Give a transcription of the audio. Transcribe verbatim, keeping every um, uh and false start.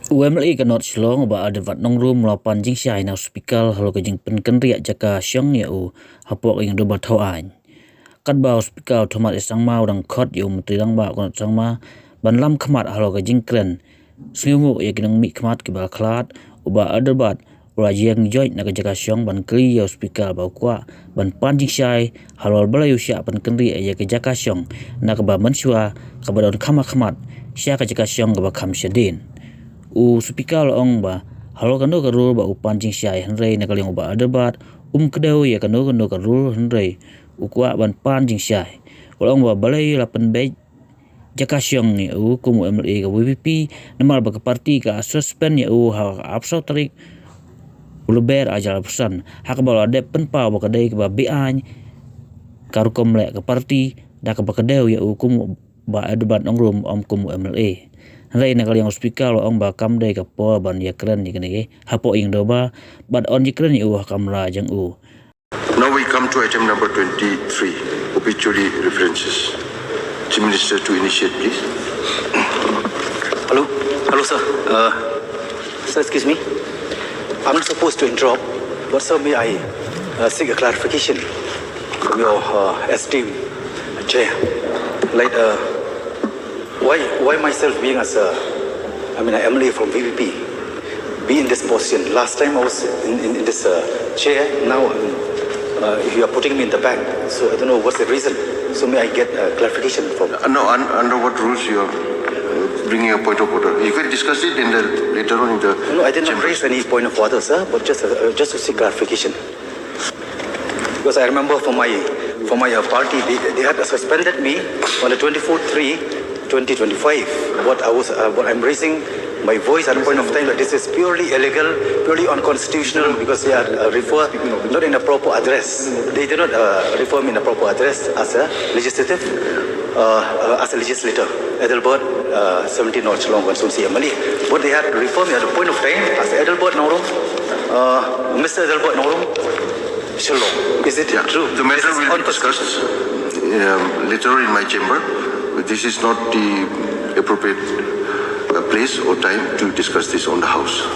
U M L A ka North Shillong, u Bah Adelbert Nongrum, u la pan jingshai na u Speaker halor ka jingpynkynriah jaka shong ïa u hapoh ïing dorbar thaw aiñ. Katba u Speaker u Thomas A Sangma u dang khot ïa u Myntri Rangbah Conrad Sangma ban lam khmat halor ka jingkren sngewnguh ïa ki nongmihkhmat kiba khlad, u Bah Adelbert u la ïeng joit na ka jaka shong ban kylli ïa u Speaker ba u kwah ban pan jingshai halor balei u shah pynkynriah ïa ka jaka shong na kaba mynshuwa kaba don kham hakhmat sha ka jaka shong kaba kham shadien. U Speaker u la ong ba halor kano ka rule ba u pan jingshai, hynrei na ka liang u Bah Adelbert um kdew ïa kano kano ka rule, hynrei u kwah ban pan jingshai. U la ong ba balei la pynbeit jaka shong ïa u kum u M L A ka V P P, namar ba ka party ka suspend ïa u ha ka arphew saw tarik u Lber ar hajar arphew san, ha kaba la dep pynpaw ba ka dei kaba beaiñ ka rukom leh ka party da kaba kdew ïa u kum u Bah Adelbert Nongrum, ym kum u M L A. Hynrei na ka liang u Speaker u la ong ba kam dei ka por ban ïakren ïa kane hapoh ïing dorbar, bad yn ïakren ïa u ha kamra jong u. Now we come to item number twenty-three, obituary references. Chief Minister to initiate, please. Hello, hello, sir. Uh, sir, excuse me. I'm not supposed to interrupt, but sir, may I uh, seek a clarification from your uh, esteemed chair? Like, uh, why, why myself being as a, I mean, an M L A from V P P, be in this position? Last time I was in, in, in this uh, chair. Now I'm, uh, you are putting me in the back. So I don't know what's the reason. So may I get uh, clarification from? Uh, no, un- under what rules you are uh, bringing a point of order? You can discuss it in the later on in the. No, I did not chamber. Raise any point of order, sir, but just uh, just to seek clarification. Because I remember for my for my uh, party, they, they had suspended me on the twenty-fourth three twenty twenty-five. What I was, uh, what I'm raising my voice at a point of time that this is purely illegal, purely unconstitutional, because they are uh, refer not in a proper address. They did not uh, refer me in a proper address as a legislative, uh, uh, as a legislator, Adelbert, uh, seventeen North Shillong constituency M L A. But they had referred me at a point of time as Adelbert Nongrum, uh, Mister Adelbert Nongrum, Shillong. Is it Yeah, true? The matter This is will be discussed um, later on in my chamber. This is not the appropriate uh, place or time to discuss this on the house.